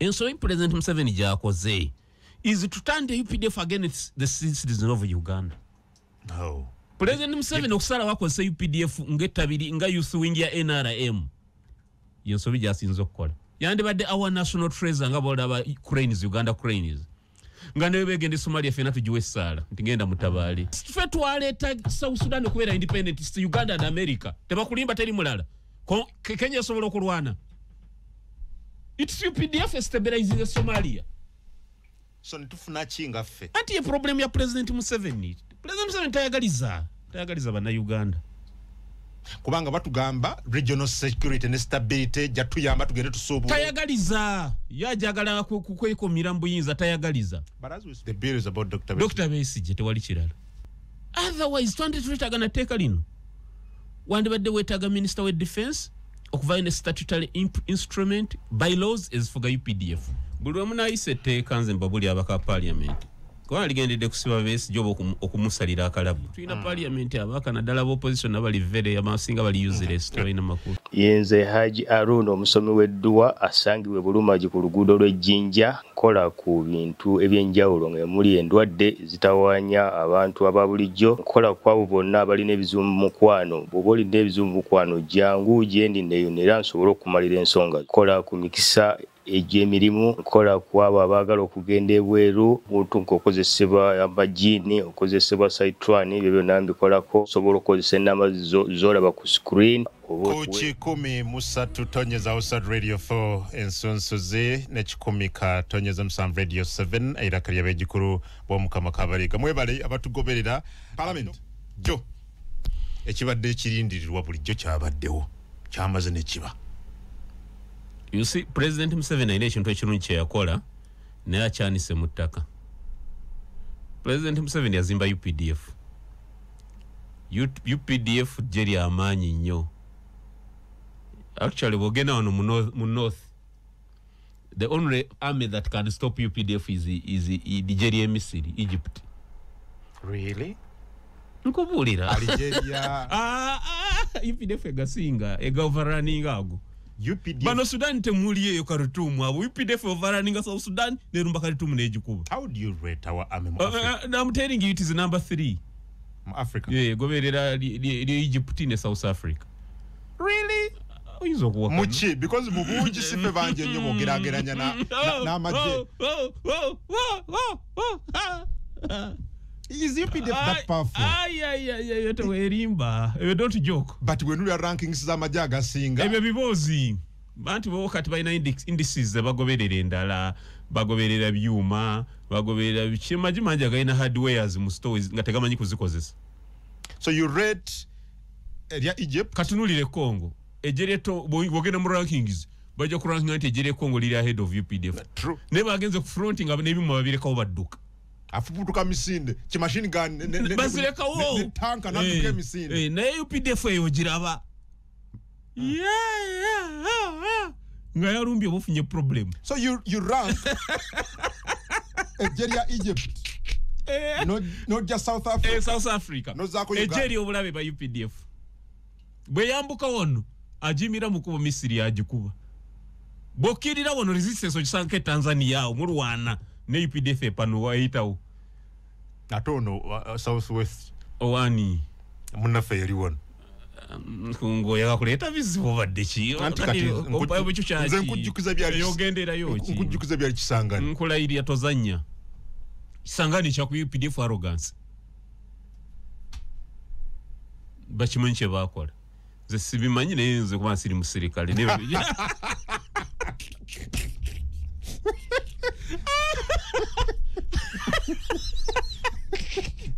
Ensobi President Museveni gy'akoze is to turn the UPDF against the citizens of Uganda. No. President Museveni okusalawo akozesa UPDF ng'ettabiri nga youth wing ya NRM, yensobi gy'asinze okukola. Yandibadde our national treasure nga bw'olaba Cranes, Uganda Cranes, nga ne begenda e Somalia ffenna tugiwa essaala nti ngenda mutabaale. Ffe twaleeta South Sudan okubeera independent, Uganda and America. Tebakulimba, teri mulala. Kenya esobola okulwana. It's UPDF stabilizing Somalia. So ntufuna ki nga ffe? Anti ye problem ya President Museveni. President Museveni tayagaliza bannayuganda. Kubanga batugamba regional security ne stability jatuyamba tugende tusuubule. Tayagaliza. Yajagala kwekomira mu buyinza, tayagaliza. But as we the bill is about Dr. Dr. Besigye tewali kirala. Otherwise twanditwetaaga na tteeka lino. Wandibadde weetaaga Minister we Defense okuvayo ne statutory instrument bylaws ezifuga UPDF. Buli lwe munaayisa etteeka nze mbabuli abaka parliament. Kubanga ligendedde kusiba Besigye oba okumusalira akalabu. Tulina parliament abaka naddala opposition abali very abasinga bali useless, tebalina makulu. Yenze Haji Arun omusomi w'edduwa asangibwe Bulumagi ku luguudo lw'Ejjinja, nkola ku bintu ebyenjawulo ng'emuli endwadde zitawaanya abantu aba bulijjo, nkola ku abo bonna abalina ebizibu mu mukwano. Bw'oba olina ebizibu mu mukwano jangu gye ndi neeyune era nsobole okumalira ensonga. Nkola ku mikisa egy'emirimu, nkola ku abo abaagala okugenda ebweru, muntu ng'okozesebwa amajiini, okozesebwa saitwani, ebyo byonna mbikolako. Osobola okukozesa ennamba z'olaba ku screen. Ku 103.3 Radio 4 ensunsuzi ne 100.7 Radio 7 eiraka ly'abejjukulu b'Omukama Kabaliga. Mwebale abatugoberera. Parliament jo ekibadde ekirindirirwa bulijjo kyabaddewo, kyamaze ne kiba. You see, President Museveni alina ekintu ekirungi kye yakola naye akyanise mu ttaka. President Museveni yazimba UPDF. UPDF ggye lya maanyi nnyo. Actually, bw'ogenda wano mu north, the only army that can stop UPDF is ggye ly'e Misiri, Egypt. Really? Nkubuulira. Algeria. UPDF egasinga, egoverninga ago. UPDF. Bano Sudan temuli eyo Khartoum abo. UPDF overrunning South Sudan nerumba Khartoum n'egikuba. How do you rate our army mu Africa? I'm telling you it is number 3. Mu Africa. Yeah, goberera li Egypt ne South Africa. Really? Oyinza okuwakana. Muki, because mu bungi si ffe bangi ennyo bw'ogeraageranya n'amagye. Is UPDF that powerful? Ay, teweerimba. Ebyo don't joke. But when we are rankings z'amagye agasinga. Ebyo biboozi. Bantu bo kati balina indices ze bagoberera endala, bagoberera byuma, bagoberera biki, amagye mangi agalina hardwares mu stores nga tegamanyi kuzikozesa. So you rate erya Egypt? Katunulire Congo. Eggye lyeto bw'ogenda mu rankings bajja ku ranking nti eggye ly'e Congo liri ahead of UPDF. True. Naye bagenze ku front nga n'ebyuma babirekawo badduka. Afubutuka misinde, ki machine gun bazirekawo ne tanka n'adduka emisinde. Naye UPDF eyo giraba. Nga yalumbye oba ofunye problem. So you rank eggye lya Egypt. Not just South Africa. South Africa. Eggye ly'obulabe ba UPDF. Bwe yambuka wano ajimira mu kkubo Misiri agikuba. Bw'okkirira wano resistance ogisanga e Tanzania awo mulwana ne UPDF epano wayitawo. Ate ono South West. Owani? Munnaffe yali wano. Ng'oyaga kuleeta bizibu obadde ki? Anti kati nze nkujjukiza byali ogenderayo ki? Nkujjukiza byali Kisangani. Nkulayirira tozannya. Kisangani kya ku UPDF arrogance. Bakimanyi kye baakola. Nze sibimanyi naye nze kuba siri musirikale.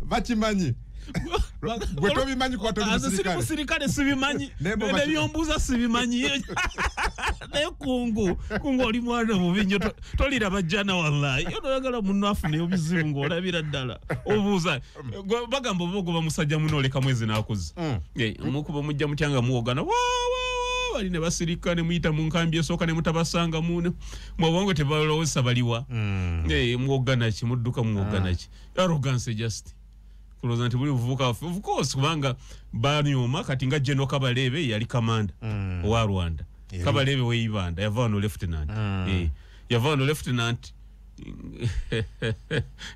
Bakimanyi. Gwe tobimanyi kuba toli musirikale. Musirikale sibimanyi. Nebyombuuza sibimanyi. Naye kungu oli mwana mubi nnyo, toliraba jjana wallahi. Yo toyagala munno afune obuzibu ng'olabira ddala. Obuuza. Bagamba oba ogoba musajja munno oleka mwezi n'akuza. Mukuba mujja mutya nga muwogana. Bali ne basirika ne muyita mu nkambi esooka ne mutabasanga mu obwongo tebalowooza baliwa. Mwogana ki, mudduka mwogana ki. Arrogance just. Kulowooza nti buli buvubuka waffe. Of course kubanga banyooma kati nga General Kabarebe yali kamanda owa Rwanda. Kabarebe w'e Ibanda yava wano lieutenant. Yava wano Lieutenant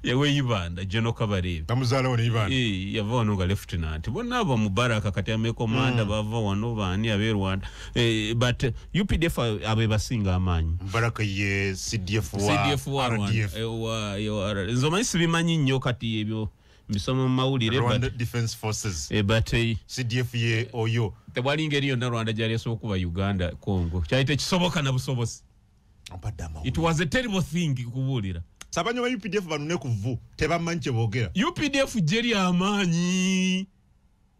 yawe Ibanda General Kabarebe bamuzaala wano Ibanda. Yava wano nga Lieutenant bonna abo Mubaraka kati ame commander bava wano baani ab'e Rwanda. But UPDF abe basinga amaanyi. Mubaraka ye CDF wa RDF. Nze omanyi sibimanyi nnyo kati ebyo mbisoma mu mawulire. Rwanda Defense Forces. But CDF ye oyo tewali ngeri yonna Rwanda gyali esobola okuba Uganda Congo kyali tekisoboka na busobozi. It was a terrible thing kubuulira. Sabanyo ba UPDF banune kuvu tebamanyi kye boogera. UPDF jeri amaanyi.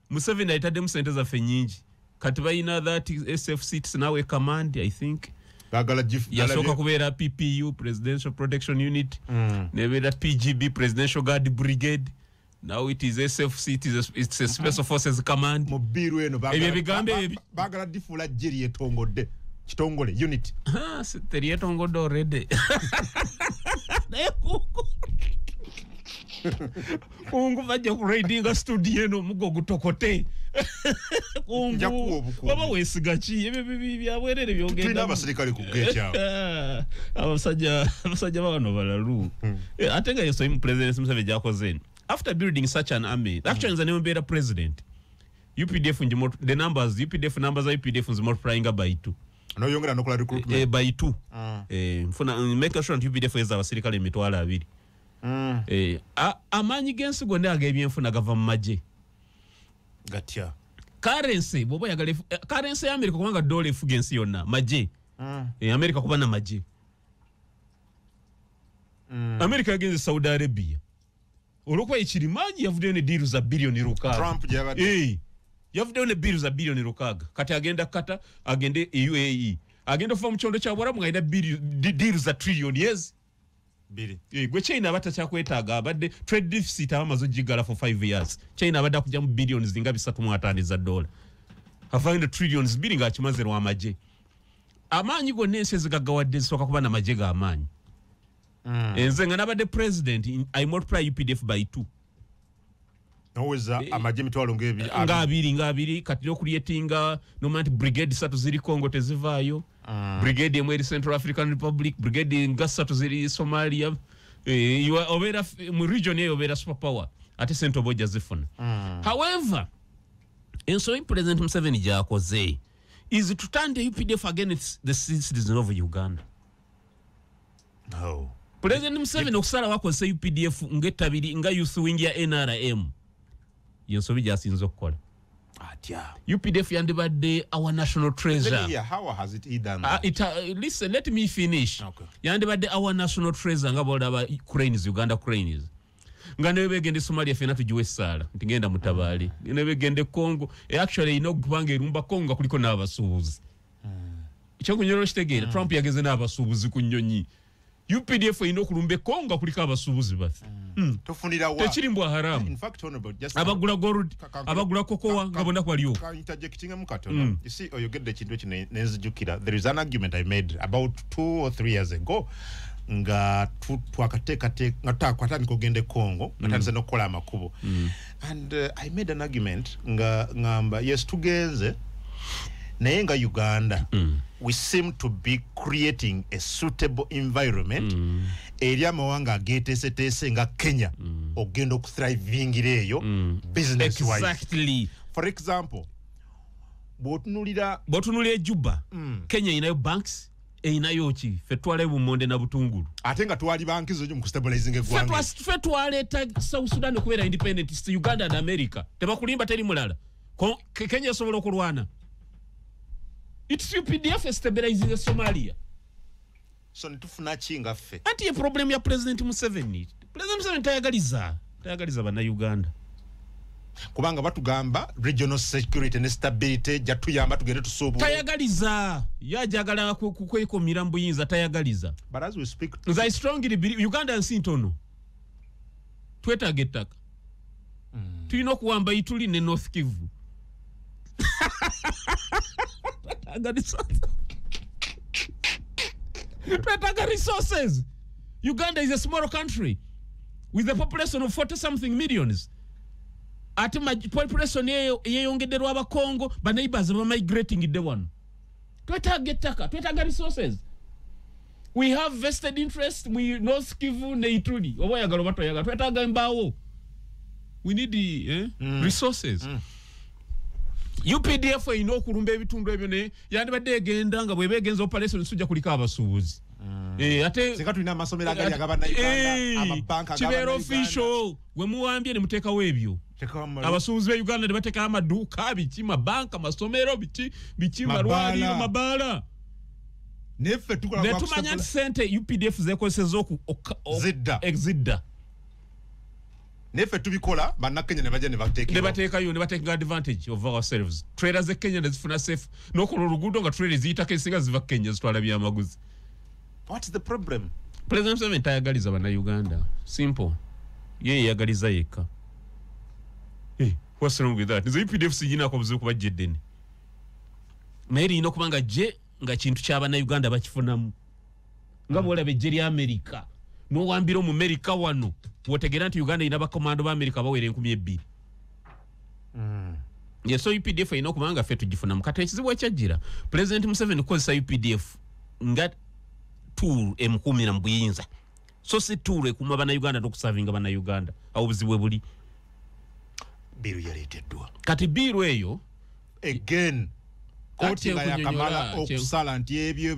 Museveni ayitaddemu sente zaffe nnyingi. Kati balina that SF6 nawe command, I think. Yasooka kubeera PPU, Presidential Protection Unit, nebeera PGB, Presidential Guard Brigade. Now it is SFC, it's a Special Forces Command. Mu bbiru eno baagala difuula jeri yetongodde. Kitongole unit. Terietongodde already. Naye kungu bajja kuraidinga studio eno omugo gutokote. Kungu baba weesiga ki ebyo byabwerere byogenda. Tulina abasirikale ku gate awo. Abasajja bano balalu. Ate nga yeso President Museveni gyakoze. After building such an army, actually nze nembeera president. UPDF the numbers, UPDF numbers za UPDF nzi multiplying by 2. Noyongera nokola recruitment by 2. Nfuna make sure nti UPDF eza abasirikale 20,000. Amaanyi g'ensi gonna ag'ebyenfuna gava mu magye. Gatya currency bw'oba oyagala currency ya America kubanga dola efuga ensi yonna magye. America kuba na magye. America yagenze Saudi Arabia olwokuba ekirimaanyi yavuddeyo ne diiru za biliyoni 6. Trump gy'abadde. Yavuddeyo ne biiru za biliyoni 6. Kati agenda Qatar, agende UAE, agenda okuva mu kyondo kya Buwarabu ng'alina diiru za trillion years. Gwe China abadde takyakwetaaga, abadde trade deficit abamaze ogigala for 5 years. China abadde akugyamu billions nga 350 za dola. Avaayo ne trillions 2 ng'akimaze lw'amagye. Amaanyi gonna ensi ezigaggawadde zisooka kuba n'amagye g'amaanyi. Nze nga nabadde president, I multiply UPDF by 2. Noweza amagye emitwalo nga abiri kati n'okulyetinga nomanya nti brigade 3 ziri Congo tezivaayo. Brigade emu eri Central African Republic, brigade nga 3 ziri Somalia. Obeera mu region eyo obeera superpower ate sente oba ojja zifuna. However, ensobi President Museveni gy'akoze is to turn the UPDF against the citizens of Uganda. No. President Museveni okusalawo akozesa UPDF ng'ettabiri nga youth wing ya NRM yensobi gy'asinze okukola. Atya. UPDF yandibadde our national treasure. Yeah, how has it done? Listen, let me finish. Okay. Yandibadde our national treasure nga bw'olaba cranes, Uganda cranes. Nga ne begende Somalia ffenna tugiwe essaala nti genda mutabaale. Ne begende Congo, actually erina okubanga erumba Congo kuliko n'abasuubuzi. Ekyokunyolwa okitegeera, Trump yageze n'abasuubuzi ku nnyonyi. UPDF erina okulumba e Congo kuliko abasuubuzi baffe. Tofunira wa. Tekiri mbwa haramu. In fact, honorable, just abagula gold, abagula cocoa nga bonna kwaliyo. Interjecting mu katono. You see, oyogedde ekintu ekyo nenzijukira. There is an argument I made about 2 or 3 years ago nga twakateekateeka nga twatandika okugenda e Congo, nga tandise n'okukola amakubo. And I made an argument nga ngamba yes tugenze naye nga Uganda we seem to be creating a suitable environment eri amawanga ageeteeseteese nga Kenya ogenda okuthrivingira eyo business wise. Exactly. For example, bw'otunuulira Juba, Kenya erinayo banks, erinayo ki ffe twalayo bumonde na butungulu. Ate nga twali banki zo mu kustabilizing eggwanga. Ffe twaleeta South Sudan okubeera independent, Uganda and America. Tebakulimba teri mulala. Kenya esobola okulwana. It's UPDF stabilizing Somalia. So ntufuna ki nga ffe? Ati ye problem ya President Museveni. President Museveni tayagaliza bannayuganda. Kubanga batugamba regional security ne stability jatuyamba tugende tusuubule. Tayagaliza. Yajagala kwekomira mu buyinza tayagaliza. But as we speak, nze I strongly believe Uganda nsi ntono. Twetaaga ettaka. Tulina okuwamba Ituri ne North Kivu. Twetaaga resources. Uganda is a small country with a population of 40 something millions. Ate population yeyongedde lw'Abakongo, ba neighbors ba migrating dde wano. Twetaaga ettaka, twetaaga resources. We have vested interest mu North Kivu ne Ituri. Oba oyagala oba toyagala, twetaaga embaawo. We need the resources. UPDF erina okulumba ebitundu ebyo, ne yandibadde egenda nga bweba egenza operation sujja kuliko abasuubuzi. Ate singa tulina amasomero agali ag'Abannayuganda, amabanka kibeera official, we muwambye ne muteekawo ebyo. Abasuubuzi be Uganda ne bateekawo amaduuka, biki, mabanka, amasomero, biki biki, malwaliro, mabaala. Neffe tukola ne tumanya nti sente UPDF zekozeseza oku zidda. Zidda. Neffe tubikola, bannakenya ne bajja ne bateekayo. Ne bateekayo, ne bateeka advantage of ourselves. Traders ze Kenya ne zifuna safe n'okola oluguudo nga traders ziyitako esinga ziva Kenya zitwala byamaguzi. What's the problem? President Museveni tayagaliza bannayuganda. Simple. Ye yagaliza yekka. What's wrong with that? Nze UPDF siyinako obuzibu kuba jje ddene. Naye erina okuba nga jje nga kintu ky'abannayuganda bakifunamu. Nga bw'olaba ejje lya Amerika, n'owambira Omumerika wano, bw'otegeera nti Uganda erina bakomando ba Amerika bawera 2000. Yes, so UPDF erina okuba nga ffe tugifunamu. Kati ekizibu ekyajjira, President Museveni kukozesa UPDF nga tool emukuumira mu buyinza. So si tool ekuuma bannayuganda n'okusavinga bannayuganda. Awo obuzibu bwe buli. Bill yaleeteddwa. Kati bill eyo again kooti nga yakamala okusala nti ebyo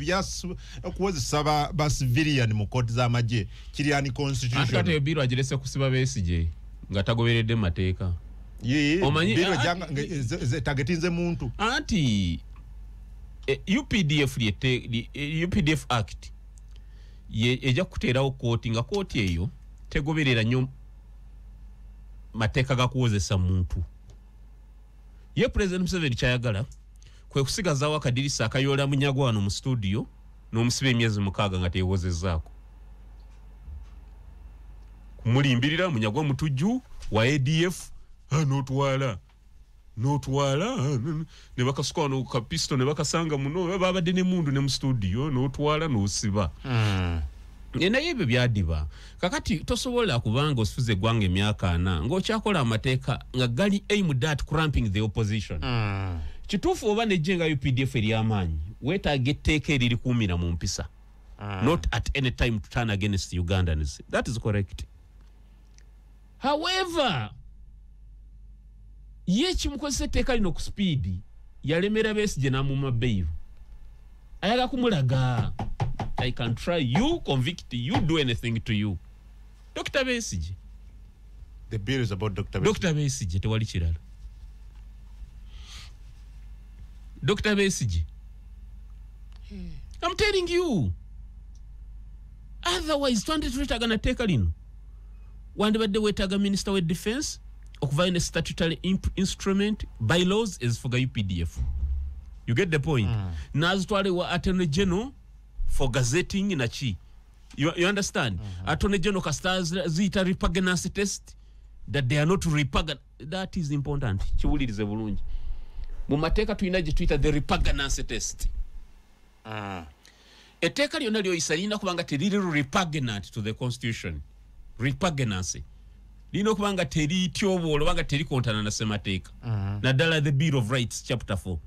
okuwozesa ba civilian mu kooti z'amagye kiri ani constitution. Ate kati bill agirese kusiba Besigye nga tagoberedde mateeka. Omanyi bill tagetinze muntu. Anti UPDF UPDF Act ejja kuteerawo kooti nga kooti eyo tegoberera nnyo mateeka gakuwozesa muntu. Ye President Museveni kyayagala kwe kusigazaawo akadirisa akayoola Munyagwa wano mu studio n'omusiba emyezi 6 nga teyewozezaako. Kumulimbirira Munyagwa mutujju wa ADF, n'otwala ne bakasuka wano ka pisto ne bakasanga muno, babadde n'emmundu ne mu studio n'otwala n'osiba. Naye ebyo byadiba. Kakati tosobola kubanga osifuze eggwanga emyaka 4 ng'okyakola amateeka nga gali aimed at cramping the opposition. Kituufu oba nejje nga UPDF ery'amaanyi, weetaaga etteeka eririkuumira mu mpisa. Not at any time to turn against Ugandans. That is correct. However, ye kimukozesa etteeka lino ku speed, yalemera Besigye n'amumma bail. Ayagala kumulaga, I can try you, convict you, do anything to you. Dr. Besigye. The bill is about Dr. Besigye. Dr. Besigye tewali kirala. Dr. Besigye. I'm telling you. Otherwise, twanditwetaaga na tteeka lino. Wandibadde weetaaga Minister wa Defense okuvayo ne statutory instrument bylaws ezifuga UPDF. You get the point? N'azitwala ewa Attorney General for gazetting naki. You understand? Attorney General kasita ziyita repugnance test that they are not repugnant. That is important. Kiwulirize bulungi. Mu mateeka tulina gye tuyita the repugnance test. Etteeka lyonna lyoyisa lirina kuba nga teriri repugnant to the constitution. Repugnance. Lirina okuba nga terityoboola oba nga terikontana na ssemateeka. Naddala the Bill of Rights chapter 4.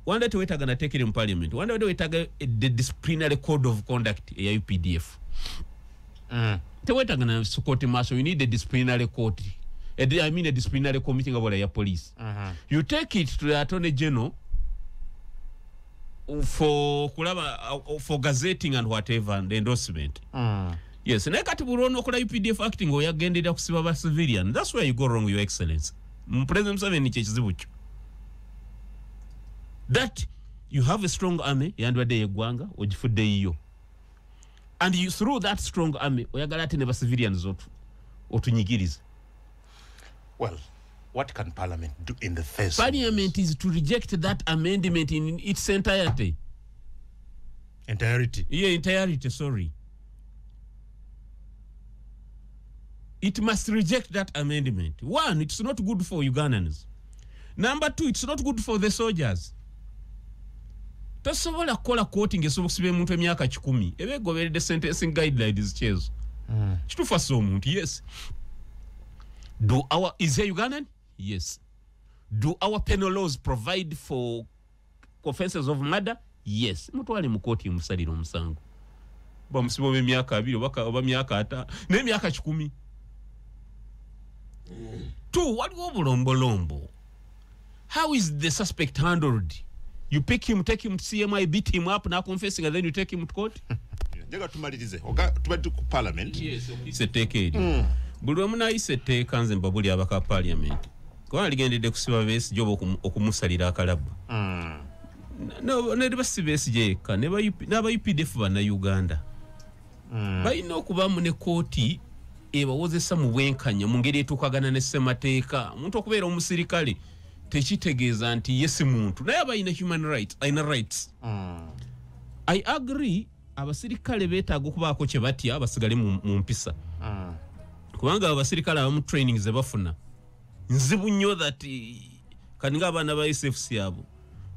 Wanda teweetaaga na tteeka eri mu parliament. Wanda weetaaga the disciplinary code of conduct eya UPDF. Teweetaaga na court martial. You need a disciplinary court. I mean a disciplinary committee nga bw'ola ya police. You take it to the Attorney General for kulaba, for gazetting and whatever and endorsement. Yes, naye kati buli onookola UPDF acting oyagenderera kusiba ba civilian. That's where you go wrong, Your Excellency. President Museveni kye kizibu kyo. That you have a strong army yandibadde yeggwanga ogifudde yiyo. And you, through that strong army oyagala ate ne ba civilians otunyigirize. Well, what can Parliament do in the face? Parliament is to reject that amendment in its entirety. Entirety. Yeah, entirety, sorry. It must reject that amendment. One, it's not good for Ugandans. Number two, it's not good for the soldiers. Tosobola kukola kooti ng'esobola okusiba omuntu emyaka 100 eba egoberedde sentencing guidelines kyezo. Kituufu assa omuntu, yes. Is he Ugandan? Yes. Do our penal laws provide for offenses of murder? Yes. Mutwale mu kooti musalire omusango. Bamusiba oba emyaka 2 oba myaka 5 n'emyaka 10. Two, waliwo obulombolombo. How is the suspect handled? You pick him, take him to CMI, beat him up, now confessing, and then you take him to court? Njagala tumalirize. Oga tubadde ku parliament. Yes, okuyisa etteeka eryo. Buli lwe munaayisa etteeka, nze mbabuli abaka parliament, kubanga ligendedde kusiba Besigye oba okumusalira akalabba. Ne basi Besigye yekka, n'aba UPDF bannayuganda balina okubamu ne kooti ebawozesa mu bwenkanya, mu ngeri etuukagana ne ssemateeka. Omuntu okubeera omusirikale tekitegeeza nti ye si muntu, naye aba alina human rights, alina rights. I agree, abasirikale beetaaga okubaako kye batya basigale mu mpisa, kubanga abasirikale abamu training ze bafuna nzibu nnyo, that kati ng'abaana ba SFC abo,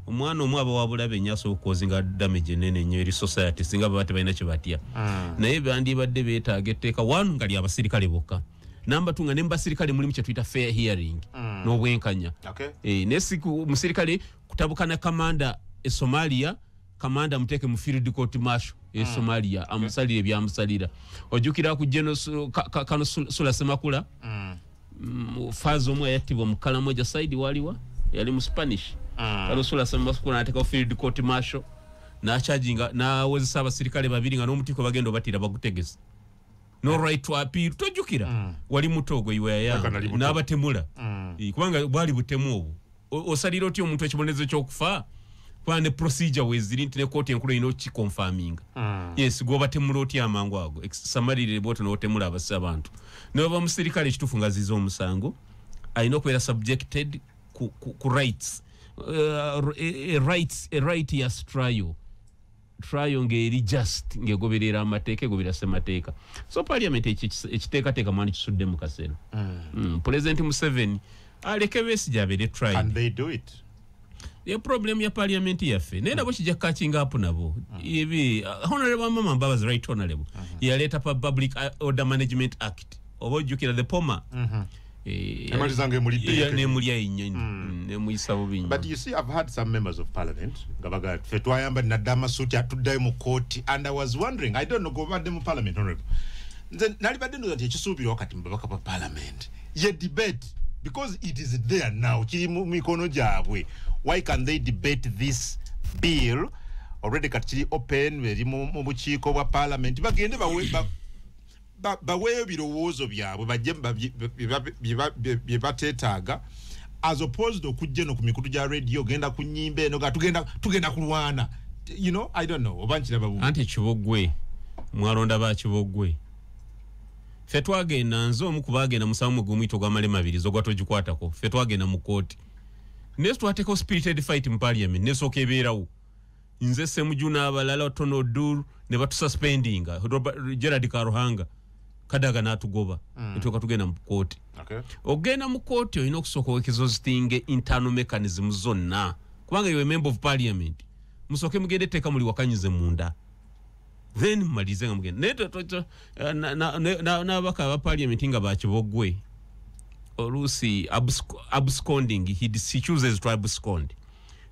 omwana omu aba wabulabe nnyo, asobola okucausinga damage enene nnyo eri society singa baba tebalina kye batya. Naye bandibadde beetaaga etteeka, one, nga lya abasirikale bokka, number two, nga ne mu basirikale mulimu kye tuyita fair hearing n'obwenkanya. Naye si musirikale kutabuka na kamanda e Somalia, kamanda amuteeke mu field court martial e Somalia, amusalire ebyamusalira. Ojjukira ku General Kano Sula Semakula, faza omu ayattibwa mu Kalamoja side, waliwa yali mu Spanish. Kano Sula Semakula n'ateekawo field court martial, n'acharginga, n'awozesa abasirikale babiri nga n'omutiko bagenda obatira bagutegese, no right to appeal. Tojjukira? Wali muto ogwo, iwe Yaka nali yayanga muto. N'abatemula. Kubanga bwali butemu obwo. Osalira otya omuntu ekibonerezo ky'okufa, kubanga ne procedure weziri nti ne kooti enkulu erina okukiconfirminga? Yes, gwobatemula otya amangu ago samalirire bwotyo n'otemula abasi abantu? Neba musirikale ekituufu nga aziza omusango, alina okubeera subjected ku rights, a righteous trial ng'eri just, ng'egoberera amateeka, egoberera ssemateeka. So parliament ekiteekateeka mwani kisudde mu kaseera. President Museveni aleke Besigye abeere tried. Can they do it? Ye problem ya parliament yaffe, naye nabo kijja catching up nabo. Ebi Honorable Mama Mbabazi, right honorable, yaleeta pa Public Order Management Act, oba ojjukira the POMA? Emaliza ng'emulidde. Nemulya ennyonyi, nemuyisa bubi nnyo. But you see, I've had some members of parliament nga baga ffe twayamba nadde amasuuti atuddayo mu kooti, and I was wondering, I don't know, gobadde mu parliament, honorable, nze nalibadde ndowooza nti ekisuubirwa kati mu babaka ba parliament ye debate, because it is there now, kiri mu mikono gyabwe. Why can they debate this bill already? Kati kiri open, eri mu bukiiko bwa parliament, bagende bawe baweeyo birowoozo byabwe, bajje bye bateetaaga, as opposed okujja eno ku mikutu gya radio, genda ku nnyimba eno ga tugenda kulwana. I don't know oba nkiraba bubi. Anti Kibogwe mwalonda ba Kibogwe. Ffe twagenda, nze omu ku baagenda musango gw'omuyito gw'amalema abiri zo gwatogikwatako. Ffe twagenda mu kooti, naye twateekawo spirited fight mu parliament, nesooka ebeerawo, nze Semuju n'abalala, Tonodur, ne batususpendinga. Gerard Karuhanga Kadaga n'atugoba, netuuka tugenda mu kooti. Ogenda mu kooti olina okusooka exhausting internal mechanism zonna, kubanga iwe member of parliament, musooke mugende etteeka muli wakanyize munda, then mumalirize nga mugenda. Naye n'ababaka aba parliament nga bakibogwe, oluusi absconding, he chooses to abscond,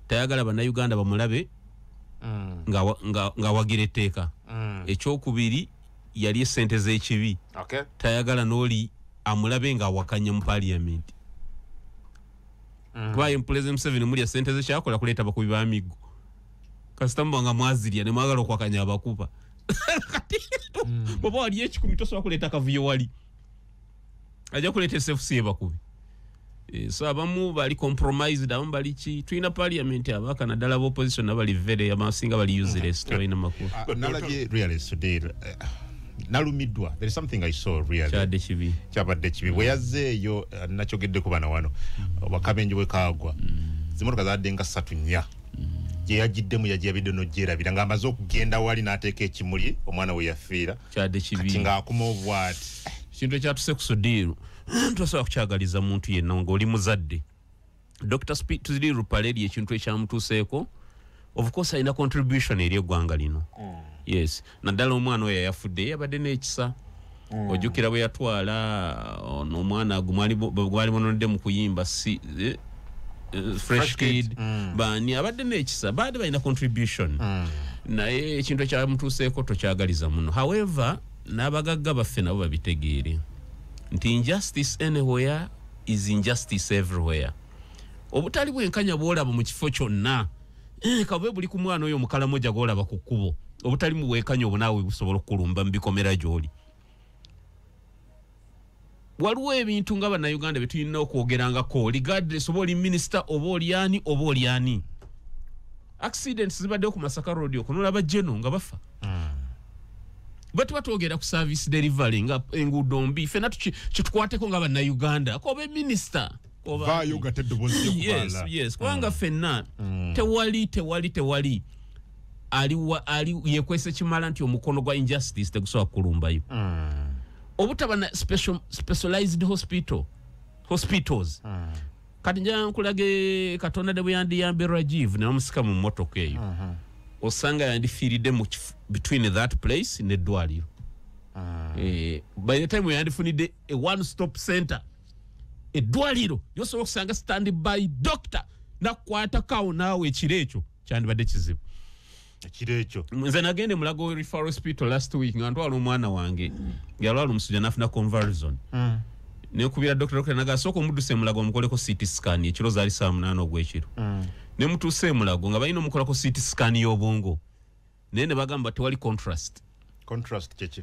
tayagala bannayuganda bamulabe ng'awagira etteeka. Ekyokubiri, yali esente z'ekibi. Tayagala n'oli amulabe ng'awakanya mu parliament, kuba ye President Museveni mulya sente ze, kyakola kuleeta bakubi ba miggo. Kasita muba nga mwazirya ne mwagala okwakanya, abakuba. Kati bw'oba wali 1,000, tosobola kuleeta akavuyo, wali ajja kuleeta SFC ebakubi. So abamu bali compromised, abamu bali ki. Tulina parliament abaka naddala b'opposition nabali very, abasinga bali useless, tebalina makulu. Nalabye really today, nalumiddwa. There is something I saw really. Kyadde kibi. Kyabadde kibi bwe yazzeeyo, nakyogeddeko bana wano, wakabenje bwe kaagwa, zimotoka zaadde nga ssatu nnya, gye yagiddemu yagiyabidde n'ogyerabira ng'amaze okugenda wali n'ateeka ekimuli omwana we yafiira. Kyadde kibi. Kati ng'akuma obwati. Ekintu ekyatuse ku Sudiiru tosobola kukyagaliza muntu yenna ng'oli muzadde. Dr Sudhir Ruparelia, ekintu ekyamutuuseeko, of course alina contribution eri eggwanga lino, yes, naddala omwana oyo yafudde yabadde n'ekisa. Ojjukira bwe yatwala ono omwana gwali bononedde mu kuyimba, si Fresh Fresh Kid. Kid, baani abadde n'ekisa, baadde balina contribution. Naye ekintu ekyamutuuseeko tokyagaliza muno. However, n'abagagga baffe nabo babitegeere nti injustice anywhere is injustice everywhere. Obutali bwenkanya bw'olaba mu kifo kyonna, kabe buli ku mwana oyo mukalamoja gw'olaba ku kkubo, obutali mu bwenkanya obwo naawe busobola okukulumba mu bikomera gy'oli. Waliwo ebintu nga Bannayuganda bye tulina okwogerangako regardless oba oli minisita oba oli ani oba oli ani. Accidents zibaddewo ku Masaka Road okwo n'olaba Geno nga bafa. Bwe tuba twogera ku service delivery nga enguudo mbi, ffenna kitukwateko nga Bannayuganda, kobe minisita vaayo gate eddoboozi ly'okubaala. Yes, kubanga ffenna tewali ali yekwese kimala nti omukono gwa injustice tegusobola kukulumbayo. Obutaba na specialized hospitals. Kati njagala nkulage Katonda ne bwe yandiyambye Rajiv ne bamusika mu mmotoka eyo, osanga yandifiiridde mu between that place n'eddwaliro. By the time yandifunidde a one stop center, eddwaliro lyosobola okusanga stand by doctor nakukwatako awo naawe ekiro ekyo kyandibadde kizibu. Ekiro ekyo nze nagenda e Mulago Referral Hospital last week nga ntwala omwana wange yalwala omusujja n'afuna convulsion. Nenkubira doctor naga sooka omudduse e Mulago omukoleko CT scan ekiro zaali 8:00 ogw'ekiro. Ne mutuuse e Mulago nga balina omukolako CT scan y'obwongo, naye ne bagamba tewali contrast. Contrast kyeki?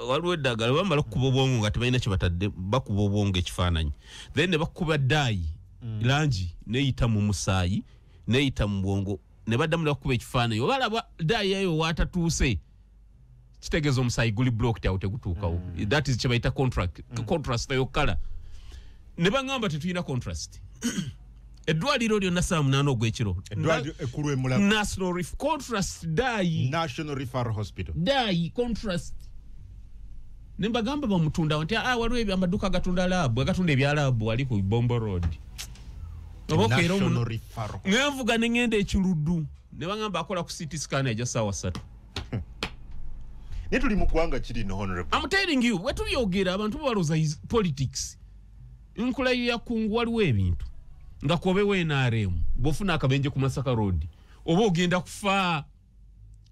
Waliwo eddagala bamala okukuba obwongo nga tebalina kye batadde, bakuba obwongo ekifaananyi, then ne bakuba dye langi neyita mu musaayi neyita mu bwongo, ne baddamu ne bakuba ekifaananyi, oba alaba dye eyo waatatuuse kitegeeza omusaayi guli blocked awo tegutuukawo. That is kye bayita contrast eyo kala. Ne baŋŋamba tetulina contrast. Eddwaliro lyonna 8:00 ogw'ekiro. Eddwaliro ekkulu e Mulago. National contrast dye. National Referral Hospital. Dye contrast. Ne mbagamba bamutunda nti waliwo amaduuka agatunda laabu, agatunda ebya laabu wali ku Bombo Road. National Referral. Ngenvuga ne ngenda ekiruddu ne baŋŋamba akola ku CT scan ejja 3:00. Naye tuli mu ggwanga kiri no honorable. I'm telling you, bwe tubyogera abantu balowooza is politics. Nkulayirira kungu waliwo ebintu nga kobe NRM bw'ofuna akabenje ku Masaka Road oba ogenda kufa.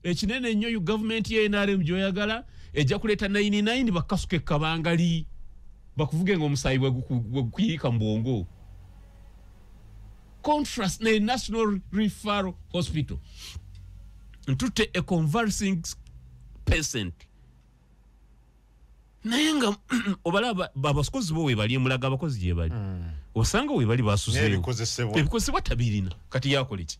Ekinene ennyo government ya NRM gy'oyagala ejja kuleeta 99 bakasuke kabangali bakuvuge ng'omusaayi bwe gukuyiika mu bwongo. Contrast ne National Referral Hospital ntutte a conversing patient, naye nga obalaba abakozi bo we bali emulaga abakozi gye bali, osanga we bali basuzeeyo ebikozesebwa tabirina. Kati yakola ki?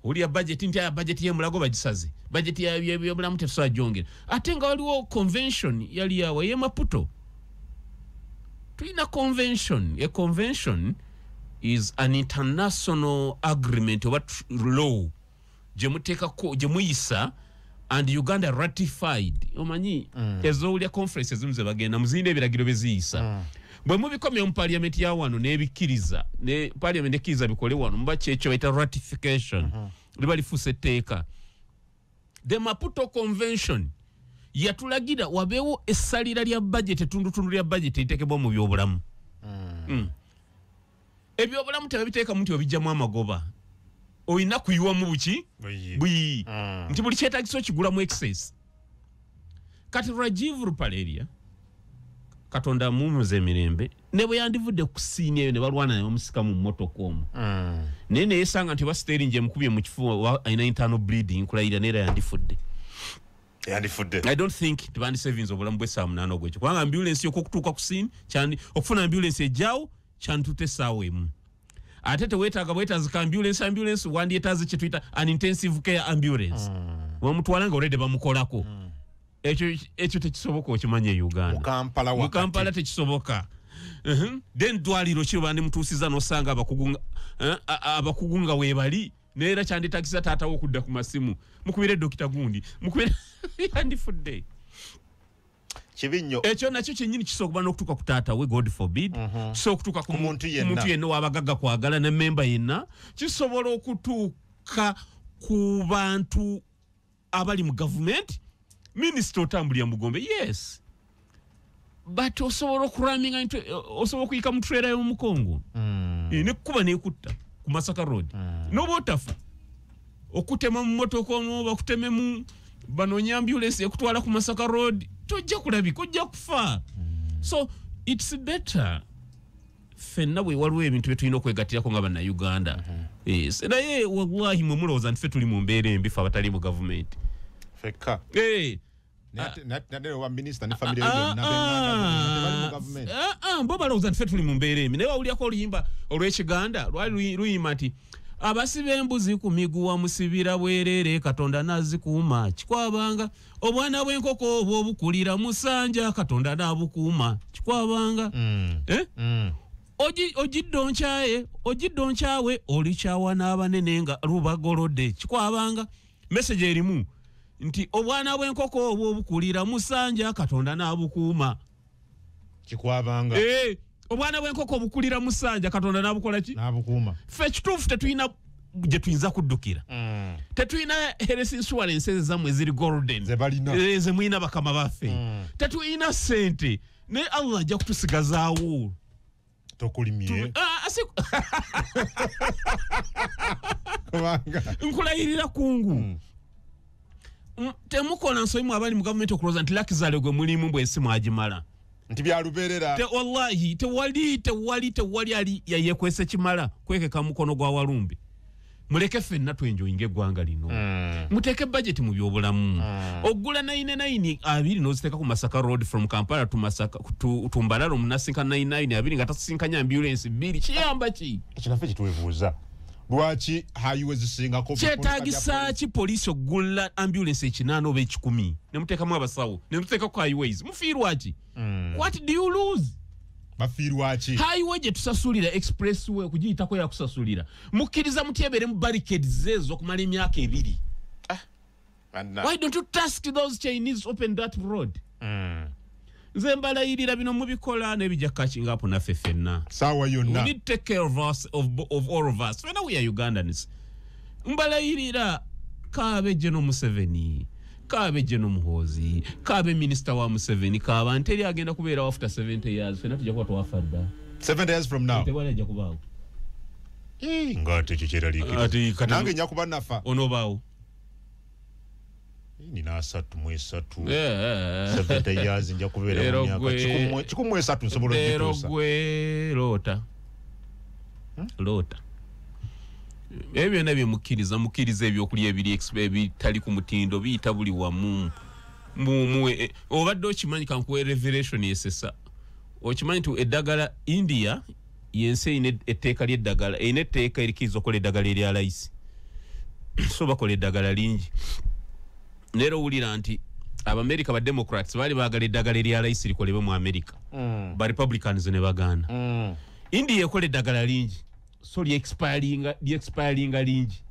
Owulira budget nti budget y'emulago bagisaze, budget y'ebyobulamu tetusobola gyongera, ate nga waliwo convention yali yawa ey'e Maputo. Tulina convention. A convention is an international agreement oba law gye muteekako gye muyisa and Uganda ratified. Omanyi ezowulya conference ezimu ze bagenda muzirina ebiragiro bye ziyisa. Bwe mubikomya mu parliament ya wano n'ebikkiriza, ne parliament ekkiriza bikole wano, muba kyekyo bayita ratification, liba lifuuse etteeka. The Maputo Convention yatulagira wabeewo essalira lya budget, ettundutundu lya budget eriteekebwa mu byobulamu. Ebyobulamu tebabiteekamu nti obijjamu amagoba, olina kuyiwamu buki buyi, nti buli kyetaagisa okigulamu excess. Kati Rajiv Ruparelia, Katonda amuwummuze emirembe, ne bwe yandivudde ku siini eyo ne balwana ne bamusika mu mmotoka omwo, naye ne yeesanga nti oba steering emukubye mu kifuba alina internal bleeding, nkulayira neera yandifudde. I don't think tebandisavinze obulamu bwe 8:00 ogw'ekiro, kubanga ambulance y'okutuuka ku scene okufuna ambulance ejjawo kyanditutte essaawa emu. Ate teweetaaga bwetaazi ka ambulance wandyetaaze kye tuyita an intensive care ambulance, bamutwala nga already bamukolako. Ekyo tekisoboka okimanya e Uganda. Mu Kampala tekisoboka. Then ddwaliro ki bandimutuusiza n'osanga abakugu nga weebali, neera kyanditaagisa taata wo okudda ku masimu, mukubire dokita gundi, mukubire yandifudde. Kibi nnyo. Ekyo nakyo kyennyini kisobola okuba n'okutuuka ku taata we, God forbid, kisobola okutuuka ku muntu yenna ow'abagagga kwagala ne memba yenna, kisobola okutuuka ku bantu abali mu gavumenti. Minisita otambulira mugombe, yes, but osobola okuraminga, osobola okuyika mu trailer y'omukongo nekkuba nekutta ku Masaka Road, n'oba otafa. Okutema mu motoka omwo, bakutememu, banoonya ambulance ekutwala ku Masaka Road, tojja kulabika, ojja kufa. So it's better ffenna bwe waliwo ebintu bye tulina okwegattirako nga Bannayuganda. Yes. Naye wallahi mwe mulowooza nti ffe tuli mu mbeera embi, ffe abatali mu gavumenti. Fekka. Eh, Naye owa minisita ne family ye yonna, b'eŋŋanda tebali mu gavumenti. Ah, ah, bo balowooza nti ffe tuli mu mbeera embi, naye wawulyako oluyimba olw'Ekiganda lwali luyimba nti abasiba embuzi ku miguwa musibira bwerere, Katonda nazikuuma, kikwabanga obwana bw'enkoko obwo obukulira musanja, Katonda n'abukuuma, kikwabanga. Eh? Ogidde onkyaye, ogidde onkyawe, olikyawa n'abanene nga lubagolodde, kikwabanga. Message erimu nti obwana bw'enkoko obwo obukulira musanja, Katonda n'abukuuma. Kikwabanga. Eh, obwana bw'enkoko obukulira musanja, Katonda n'abukola ki? N'abukuuma. Ffe ekituufu tetulina gye tuyinza kuddukira, tetulina health insurance ezammwe eziri golden Ze balina. Eh, ze mulina bakama baffe. Tetulina ssente, naye Allah ajja kutusigazaawo. Tokulimye. Ah, Kubanga nkulayirira kungu. Temukola nsobi mu abali mu gavumenti okulowooza nti luxury gwe mulimu bwensi mwagimala. Nti byalubeerera. Wallahi tewali, tewali, tewali ali yayekwese kimala kwekeka mukono gwa walumbe. Muleke ffenna twenjoyinga eggwanga lino. Muteeke budget mu byobulamu. Ogula 99 20 n'oziteeka ku Masaka Road from Kampala to Masaka to Mbarara, omunasinka 99 20 nga tasisinkanya ambulance bbiri, kiyamba ki? Ekyo naffe kitwebuuza, lwaki highway zisingako? Kyetagisa ki poliisi okugula ambulance 8 oba 100 nemuteekamu abasawo nemuteeka ku highways? Mufiirwa ki? What do you lose? Bafiirwa ki? Highway gye tusasulira, expressway okugiyitako yakusasulira, mukkiriza mutyebere mu barricades ezo okumala emyaka 2? Why don't you task those Chinese, open that road? Nze mbalayirira, bino mubikola nebijja catching up naffe ffenna. Saawa We yonna. need to take care of us, of all of us. Ffenna we are Ugandans. Mbalayirira, kaabe General Museveni, kaabe General Muhoozi, kaabe minisita wa Museveni, kaaba nteri agenda kubeerawo after 70 years, ffenna tujja kuba twafa dda. 7 years from now? Tewali ajja kubaawo. Nga ate ekyo kyeraliikiriza. Ati kati- Nange nja kuba nafa. Onoobaawo. Nina 33. Eh, 70 years nja kubeera Leero mu myaka 103 nsobola leero ogituusa. Gwe loota, loota ebyo byonna byemukkiriza. Mukkiriza ebyokulya ebiri ebitali ku mutindo, biyita buli wamu. Obadde okimanyi, kankuwe revelation esesa, okimanyi nti eddagala, India yensi erina etteeka ly'eddagala, erina etteeka erikkiriza okukola eddagala erya layisi, so bakola eddagala lingi. Neera owulira nti Abamerika ba Democrats baali baagala eddagala erya layisi likolebwe mu America, ba Republicans ne bagaana. India ekola eddagala lingi, so lyexpiringa lingi.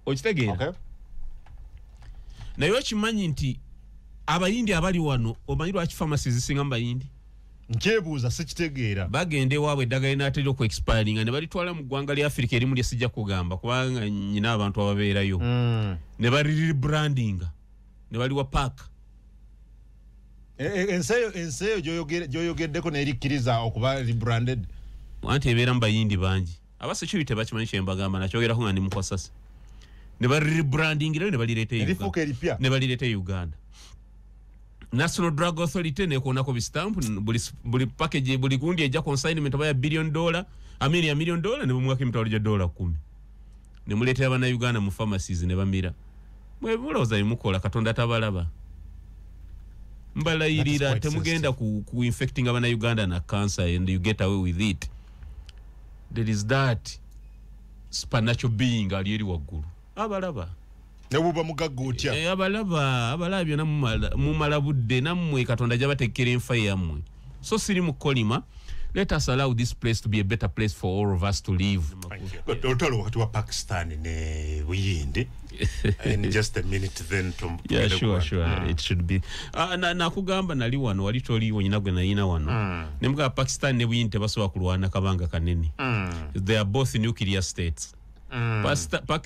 Okitegeera? Okay. Naye okimanyi nti Abayindi abali wano, omanyi lwaki pharmacy zisinga mu Bayindi? Nkyebuuza, sikitegeera. Bagenda ewaabwe, eddagala linaatera oku expiringa ne balitwala mu ggwanga lya Afirika erimu lye sijja kugamba kubanga nyina abantu ababeerayo, ne balirebrandinga ne baliwa paaka. Ensi eyo gy'oyogeddeko neerikkiriza okuba rebranded? Anti ebeera mu Bayindi bangi, aba security bakimanyi kyembagamba, nakyogerako nga ndi mukwasasi. Ne balirebrandingirayo ne balireeta e Uganda. Erifuuka eripya. Ne balireeta e Uganda. National Drug Authority nekonako bistamp buli package, buli gundi ejja consignment oba ya billion dollar, I mean ya million dollar, ne bamuwako emitwalo gya dollar 10 ne muleetera Bannayuganda mu pharmacies ne bamira. Mwe mulowooza bimukola Katonda tabalaba? Mbalayirira, That is quite temugenda ku infecting Abannayuganda na cancer and you get away with it. There is that supernatural being ali eri waggulu abalaba. Ne buba mugagga otya. Eh, abalaba, abalaba byonna. Mumala budde nammwe, Katonda jabateekera enfa yammwe. So siri mu kolima. Let us allow this place to be a better place for all of us to live. Olutalo wakati wa Pakistan ne Buyindi, in just a minute then Yeah, tugende sure, sure. It should be. Nakugamba nali wano, wali toliwo, nyina gwe nayina wano, nemugamba Pakistan ne Buyindi tebasobola kulwana kabanga kanene. They are both nuclear states.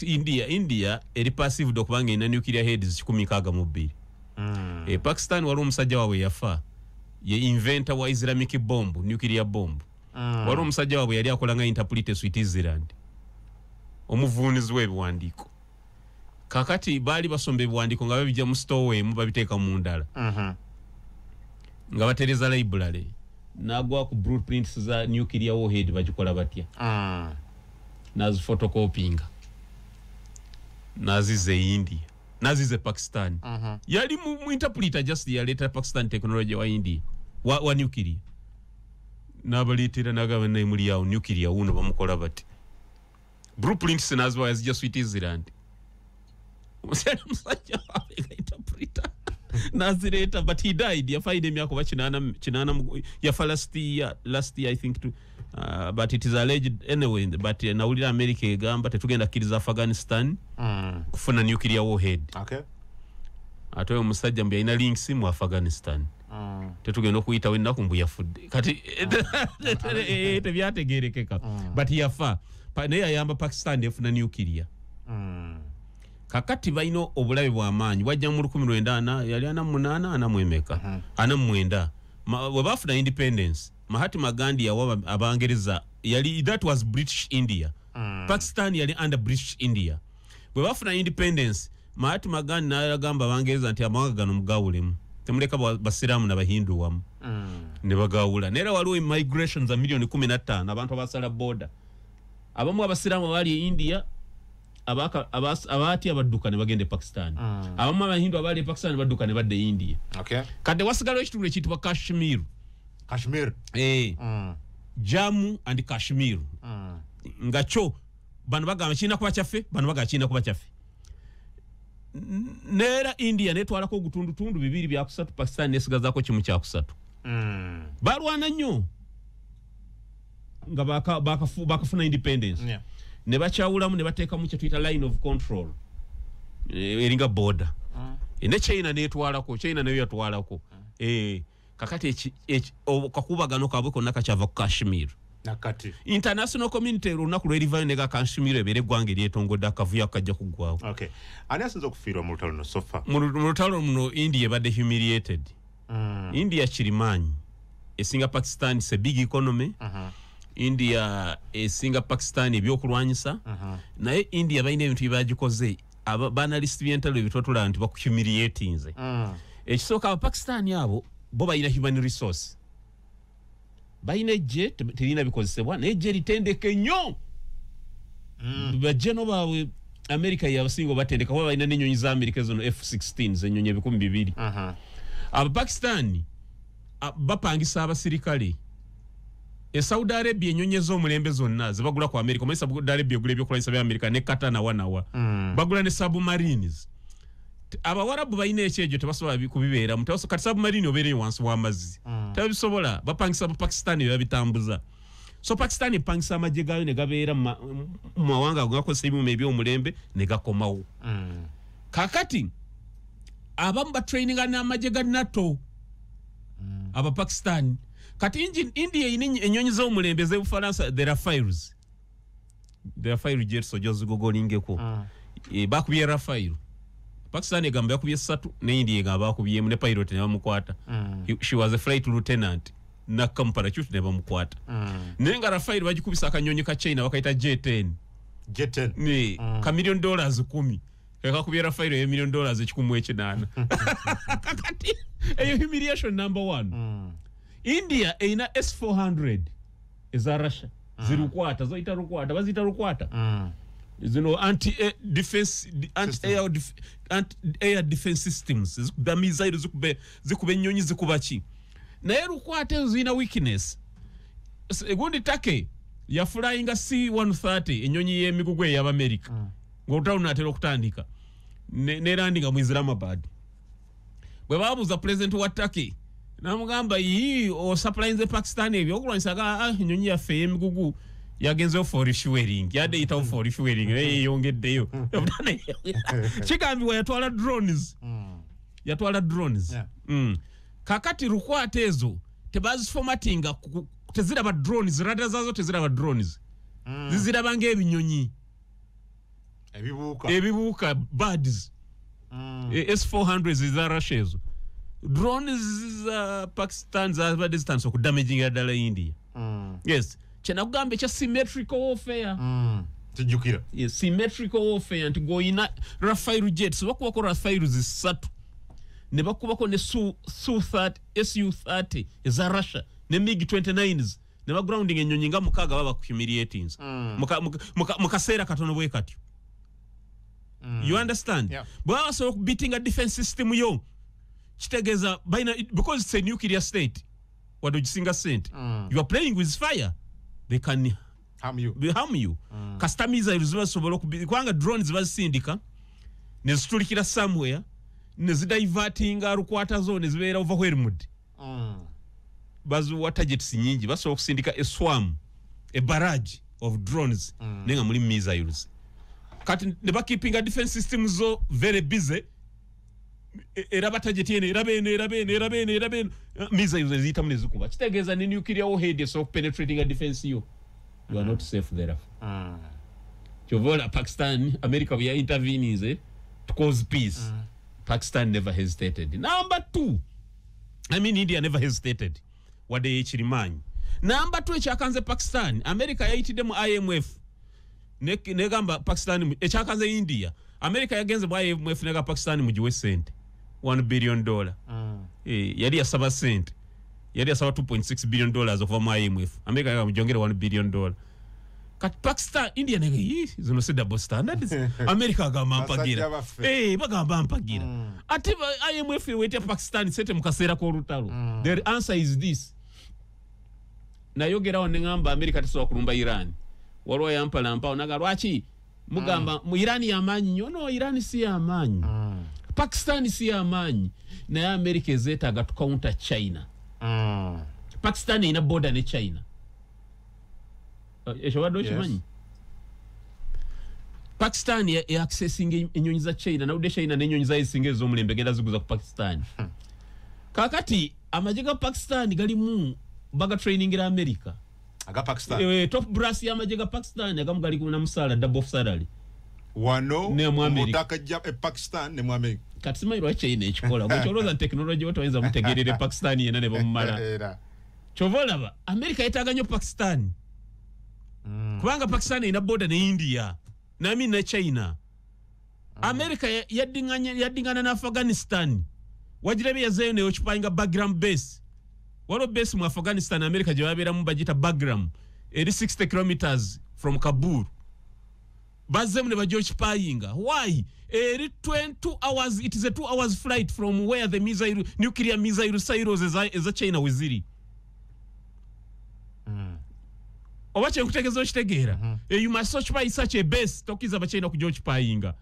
India eri perceived okubanga erina nuclear heads 162. Pakistan waliwo omusajja waabwe yafa, ye inventor wa Islamic bomb, nuclear bomb. Waliwo omusajja waabwe yali akola nga interpreter Switzerland, omuvuunizi w'ebiwandiiko. Kakati baali basomba ebiwandiiko nga babijja mu store emu babiteeka mu ndala. Nga batereza library. Nagwa ku blueprints za nuclear warhead bagikola batya. Nazifotocopyinga. Nazize India. Nazize Pakistan. Yali mu interpreter just yaleta Pakistan technology wa India. Wa nuclear. Nabaleetera nagaba naye muli awo nuclear wuno bamukola bati. Blueprints naziwa yazijja Switzerland. Musajja interpreter. Nazireeta, but he died. Yafa emyaka oba kinaana yafa last year I think too. But it is alleged anyway, but nawulira America egamba tetugenda kkiriza Afghanistan kufuna nuclear warhead. Okay. Ate oyo omusajja mbu yalina links mu Afghanistan. Tetugenda okuyitawo ennaku mbu yafudde. Kati tebyategeerekeka. But yafa. Naye yayamba Pakistan efuna nuclear. Kakati balina obulabe bw'amaanyi bwajja mu 1948 yali 48 49 bwe baafuna independence Mahatma Gandhi yawa Abangereza yali that was British India. Pakistan yali under British India. Bwe baafuna independence Mahatma Gandhi n'agamba Abangereza nti amawanga gano mugawulemu temuleka basiraamu n'abahindu wamu. Ne bagawula naye era waliwo migrations za miliyoni 15 abantu abasala border abamu abasiraamu abali e India abaati abadduka ne bagenda e Pakistan. Abamu abahindu abali e Pakistan badduka ne badda e India. Okay. Kati wasigalawo ekitundu ekiyitibwa Kashmir. Kashmir. Jammu and Kashmir. Nga kyo bano bagamba kirina kuba kyaffe, bano bagamba kirina kuba kyaffe. Neera India netwalako ogutundutundu 2 bya 3, Pakistan nesigazaako 1 kya 3. Balwana nnyo nga bakafuna independence. Yeah. Ne bakyawulamu ne bateekamu kye tuyita line of control eringa border. Ne China netwalako, China nayo yatwalako. Kakati kakubagano kaabwe konna kakyava ku Kashmir. Nakati international community olunaku lwerivayo nega Kashmir ebeere eggwanga eryetongodde akavuyo akajja kuggwawo. Okay. Ani asinze okufiirwa mu lutalo luno so far? Mu lutalo luno India ebadde humiliated. India kirimaanyi esinga Pakistan, is a big economy. India esinga Pakistan ebyokulwanyisa. Naye India balina ebintu byebagikoze ba analyst by'entalo ebitwatula nti bakuhumiliatinze. Ekisooka Abapakistan abo bo balina human resource, balina ejje terina bikozesebwa naye ejje litendeke nnyo. Bajeno baabwe America yabasinga obatendeka kuba balina n'ennyonyi za America zino F16 zenyonyi 2000. Abapakistan bapangisa abasirikale e Saudi Arabia ennyonyi ez'omulembe zonna zebagula ku America. Omanyi Saudi Arabia egula ebyokulwanyisa bya America ne Qatar nawa bagula ne submarines. Abawarabu balina ekyejo tebasobola kubibeeramu. Kati submarine obeereyo wansi w'amazzi tebabisobola, bapangisa Abapakistan bebabitambuza. So Pakistan epangisa amagye gaayo ne gabeera mu mawanga ago gakozesa ebyuma ebyomulembe ne gakomawo. Kakati abamu batraininga n'amagye ga NATO Abapakistan. Kati India erina ennyonyi z'omulembe ez'Ebufalansa, the Rafales, the Rafale jets ojozigogolingeko. Bakubye Rafale. Pakistan egamba yakubye 3 ne India egamba bakubyemu ne pilot ne bamukwata. She was a flight lieutenant nakka mu parachute ne bamukwata. Naye nga Rafale bagikubisa akanyonyi ka China bakayita J10. J10. Ne ka $10 million kakakubye Rafale ya $108 million. Kakati eyo humiliation number 1. India erina S400 eza Russia zirukwata zoyita rukwata baziyita rukwata. Zino anti air defense anti air anti air defense systems zikuba missile zikuba ennyonyi zikuba ki naye rukwata ezo zirina weakness. Egundi Turkey yafulayinga C130 ennyonyi y'emigugu ey'Abamerika ng'olutalo lunaatera okutandika nerandinga mu Islamabad. Bwe babuuza president wa Turkey namugamba yi osupplyinze Pakistan ebyokulwanyisa ga ennyonyi yaffe ey'emigugu yagenzeyo for refueling yadde eyitawo for refueling naye yeyongeddeyo. Kigambibwa yatwala drones. Yatwala drones. Kakati rukwata ezo tebaziformatinga teziraba drones, radar zazo teziraba drones. Ziziraba ng'ebinyonyi ebibuuka ebibuuka birds. S400 eza Russia ezo drones za Pakistan zabadde zitandise okudamagingira ddala India. Yes, kyenakugamba ekya symmetrical warfare. Kijjukira. Yes, symmetrical warfare nti goyina Rafale jets bakubako Rafale zisatu ne bakubako ne Su-30 eza Russia ne MiG 29s ne bagrounding ennyonyi nga 6 baba humiliatings mu kaseera katono bwe katyo. You understand? Yeah. Bwaba so beating a defense system yo kitegeeza baina, because it's a nuclear state wadde ogisinga sente, you are playing with fire, they can harm you. Harm you. Kasita missiles zibasobola kubanga drones bazisindika ne zitulikira somewhere ne zidivertinga rukwata zo ne zibeera overwhelmed. Bazuwa targets nyingi, basobola okusindika a swarm, a barrage of drones naye nga muli missiles. Kati ne bakeepinga defense system zo very busy, era batarget eno era beno era beno era beno era beno missiles eziyitamu ne zikuba. Kitegeeza ne nuclear warhead esobola penetrating a defense yo. You are not safe thereafter. Kyova olaba Pakistan, America bwe ya interveninze to cause peace. Pakistan never hesitated. Number two, I mean India never hesitated. Wadde ekirimaanyi. Number two, ekyakanze Pakistan, America yayitidde mu IMF negamba Pakistan, ekyakanze India, America yagenze mu IMF nega Pakistan mugiwe sente $1 billion. Yali yasaba sente, yali yasaba $2.6 billion okuva mu IMF. America yagamba mujongere $1 billion. Kati Pakistan, India nega zino si double standards. America agamba mpagira. Bagamba mpagira. Ate IMF ewetya Pakistan sente mu kaseera k'olutalo. The answer is this. Nayogerawo ne ŋŋamba America tesobola kulumba Iran. Waliwo yampalampawo naga lwaki mugamba mu Iran y'amaanyi nnyo. No, Iran si y'amaanyi. Pakistan si y'amaanyi. Naye America ezeetaaga to counter China. Pakistan erina border ne China. Ekyo obadde okimanyi? Pakistan ya accessing ennyonyi za China, nawudde China n'ennyonyi zayo ezisinga ez'omulembe genda ziguza ku Pakistan. Kaakati amagye ga Pakistan galimu baga trainingira America. Aga Pakistan. Top brass y'amagye ga Pakistan agamu gali na musaala double of salary. Wano ne mu America. Mutaka ja Pakistan ne mu America. Kati simanyi lwaki China ekikola. Gwe ky'olowooza nti technology otoyinza mutegeerere Pakistan yenna ne bamumala. Ky'ova olaba America yeetaaga nnyo Pakistan. Kubanga Pakistan erina border ne India nami ne China. America yaddingana ne Afghanistan. Wagirabye yazeeyo ne occupyinga Bagram base. Waliwo base mu Afghanistan America gye babeeramu bagiyita Bagram, eri 60 kilometers from Kabul. Bazzeemu ne bajja occupyinga. Why? Eri 22 hours, it is a 2 hours flight from where the missile, nuclear missile silos eza China we ziri. Oba kye nkutegeeza okitegeera. You must occupy such a base tokkiriza Abachina kujja occupyinga.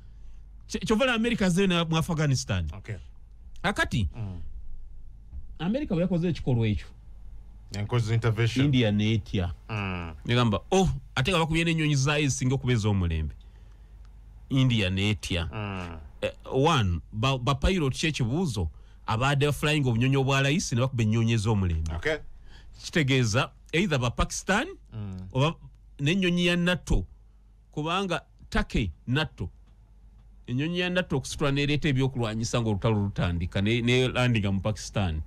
Kyova olaba America azzeeyo mu Afghanistan. Okay. Akati America bwe yakoze ekikolwa ekyo, Enkoze intervention. India n'etya. Negamba oh, ate nga bakubye n'ennyonyi zaayo ezisinga okuba ez'omulembe. India n'etya. One, ba pilot ki ekibuuzo abadde flying obunyonyi obwa layisi ne bakuba ennyonyi ez'omulembe. Okay. Kitegeeza either ba Pakistan oba n'ennyonyi ya NATO, kubanga Turkey NATO ennyonyi ya NATO okusitula n'ereeta ebyokulwanyisa ng'olutalo lutandika ne landinga mu Pakistan.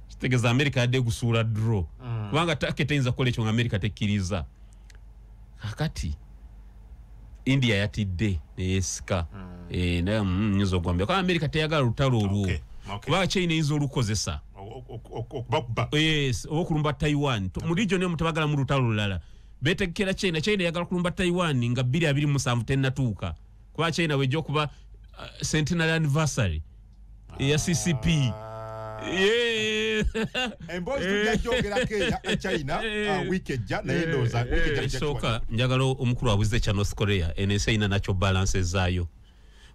Kitegeeza America yadde egusuula draw. Kubanga Turkey teyinza kukola ekyo nga America tekkiriza. Kakati India yatidde neyeesika. Naye nnyinza okugambira kubanga America teyagala lutalo olwo. Kubanga China eyinza olukozesa. Okubakuba. Yes, oba okulumba Taiwan. Mu region emu tebagala mu lutalo lulala. Beetegekera China, China eyagala kulumba Taiwan nga 2027 tennatuuka. Kuba China wejja okuba centenary anniversary eya CCP. Emboozi tujja gyogerako eya China wiiki ejja, naye ndowooza wiiki ejja Ekisooka njagala omukulu abuuze kya North Korea, eno ensi erina nakyo balance zaayo.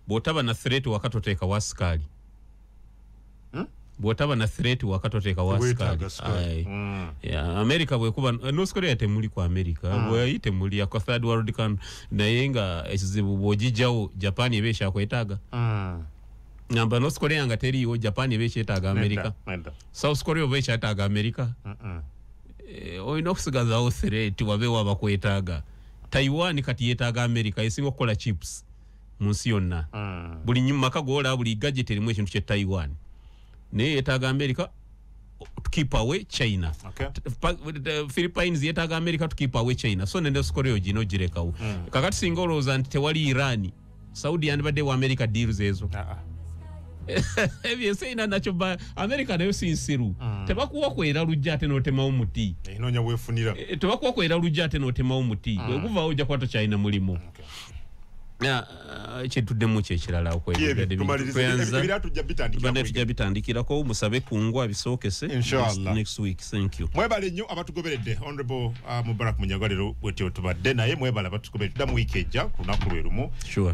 Bw'otaba na threat waka toteeka wa sikaali. Bw'otaba na threat waka toteeka wa Weetaaga sikaali. sikaali. Yeah, America bwekuba North Korea temuli ku America, bweyi temuli ako third world country, naye nga ekizibu bw'ogijjawo Japan eba ekyakwetaaga. Ngamba North Korea nga teriiwo, Japan eba ekyetaaga America. Nedda. South Korea oba ekyetaaga America. Olina okusigazaawo threat wabeewo abakwetaaga. Taiwan kati yeetaaga America, esinga okukola chips mu nsi yonna. Buli maka g'olaba, buli gadget erimu ekintu kye Taiwan. Naye yeetaaga America to keep away China. Okay. Philippines yetaaga America to keep away China. So ne North Korea ogino ogirekawo. Kakati singa olowooza nti tewali Iran, Saudi yandibadde wa America deals ezo. Ebyo ensi erina nakyo America nayo si nsiru. Tebakuwa kwera lujja ate n'otemawo muti. Enoonya weefunira. Tebakuwa kwera lujja ate n'otemawo muti. Bwe guvaawo ojja kuba tokyalina mulimu. Kyetuddemu kyekirala ebira tujja bitandikirako musabe Kungu abisookese next week. Thank you. Mwebale nnyo abatugoberedde. Honorable Mubarak Munyagwa leero bwetyo tubadde naye, mwebale abatugoberedde. Tuddamu wiiki ejja ku lunaku lwe lumu. Sure.